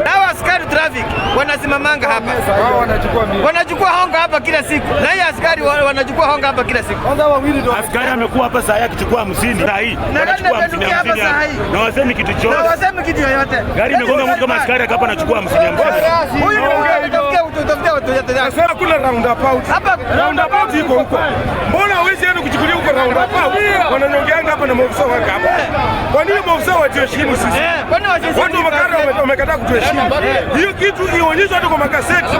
Hawa askari traffic wanasimamanga hapa, wanachukua honga hapa kila siku, na hii askari wanachukua honga hapa kila siku. Askari amekuwa hapa saa hii akichukua 50 saa hii. Na gari Anachukua 50 inapendukia hapa 50 saa hii. Na wasemi kitu Na chochote. wasemi kitu yoyote. Gari imegonga mtu kama askari hapa anachukua 50 50. Huyu ni mtu anatafutia utafutia watu yote. Nasema kuna roundabout. Hapa Roundabout iko huko. Mbona hawezi enda kuchukulia huko roundabout? Wananyongeanga hapa na maofisa wake hapa. Kwa nini maofisa watuheshimu sisi? Kwani wasisi Watu wa Makara wamekataa kutuheshimu. Hiyo kitu ionyeshwe hata kwa magazeti.